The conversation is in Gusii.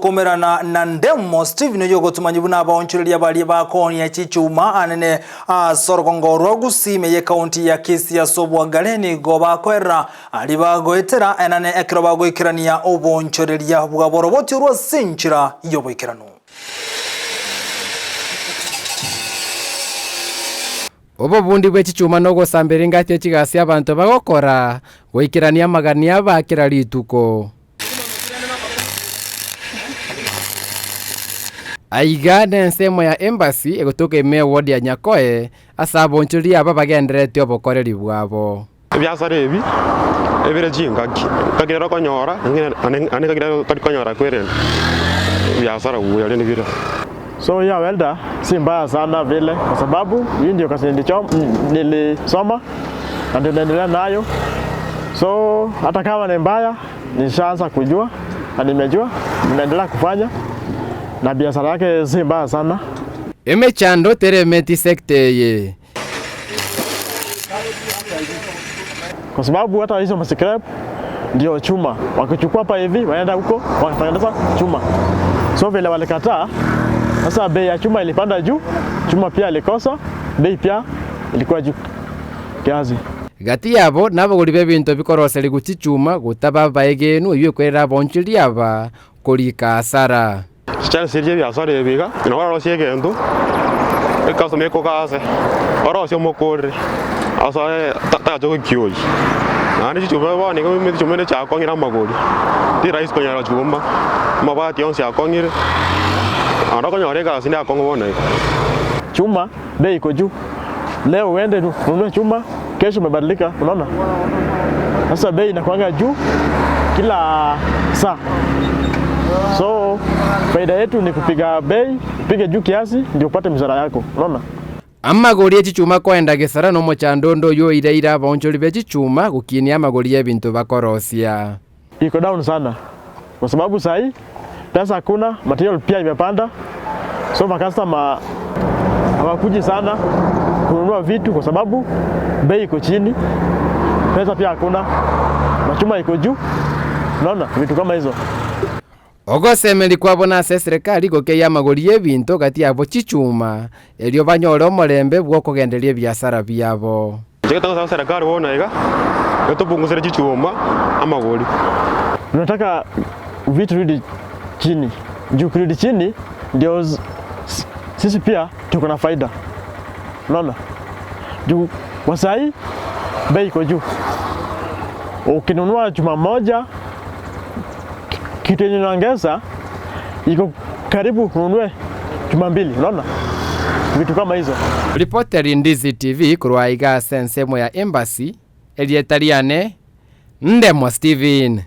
Komerana na Ndemo Stephen oyio ogotumanywa buna abaonchoreria baria bakoonia chichuma anene ase orogongo rwa Gusii ime y'ekaunti ya Kisii ase obwagare nigo bakoerera aria bagoetera enane ekero bagoikerania oboonchoreria bwabo oroboti orwo ase enchera y'oboikeranu. Obobundi bwe chichuma nogosambera engaki ye chigasi abanto bagokora goikerania amagani aba kera rituko. Aiga nensemo ya Embassy egotoka ime eward ya Nyakoe ase abonchoreri aba bagendererete obokoreri bwabo. Ebiasara ebi ebire chingaki, ngaki rero okonyora naende ngaki rero otari konyora kwerende ebiasara buya rende bire. So hiyo welder si mbaya sana vile kwa sababu hii ndio kazi nilisoma na ndio naendelea nayo so hata kama ni mbaya Nishaanza kujua na nimejua, ninaendelea kufanya na biashara yake si mbaya sana. Emechando teremeti sector eye. Kwa sababu hata hizo mascrap ndio chuma, wakichukua hapa hivi waenda huko wakatengeneza chuma. So vile walikataa, sasa bei ya chuma ilipanda juu, chuma pia ilikosa, bei pia ilikuwa juu kiasi. Gati yabo nabagori b'ebinto bikoroserigwa chichuma gotaba abaegenu, eyio ekwerera abaonchoreria aba korika asara. Chichansi eria ebiasara ebi iga, nabo orarosie egento, ecustomer ekoga ase, orosie omokorere, asoe tagacha gokioyia. Naende chichuma bono iga omanyete chichuma buna chiakong'ire amagori, ti rahisi konyora chuma, amabati onsi akong'ire, naende okonyora egasi nde akong'u bono iga. Chuma bei iko juu, leo uende ununue chuma kesho imebadilika, unaona sasa bei inakuanga juu kila saa, so faida yetu ni kupiga bei, upige juu kiasi ndio upate mshahara yako, unaona. Amagori e chichuma koenda gesara nomochando onde oyio oireire abaonchori be chichuma gokinia amagori y'ebinto bakorosia. Iko down sana kwa sababu sahi pesa hakuna, material pia imepanda, so macustomer hawakuji sana kununua vitu kwa sababu bei iko chini, pesa pia hakuna, machuma iko juu, unaona vitu kama hizo. Ogosemeria kwabo nase eserekari gokeyia amagori y'ebinto gati yabo chichuma, erio banyore omorembe bw'okogendereria ebiasara biabo. Inche getang'asa serikali bono iga, etopungusere chichuma amagori. Tunataka vitu rudi chini juu kirudi chini ndio sisi pia tuko na faida, unaona juu kwa sahi bei iko juu. Ukinunua chuma moja kitu yenye inaongeza iko karibu ununue chuma mbili, unaona vitu kama hizo. Ripoteri Ndizi TV korwa aiga ase ensemo ya Embassy, erieta riane Ndemo Steven.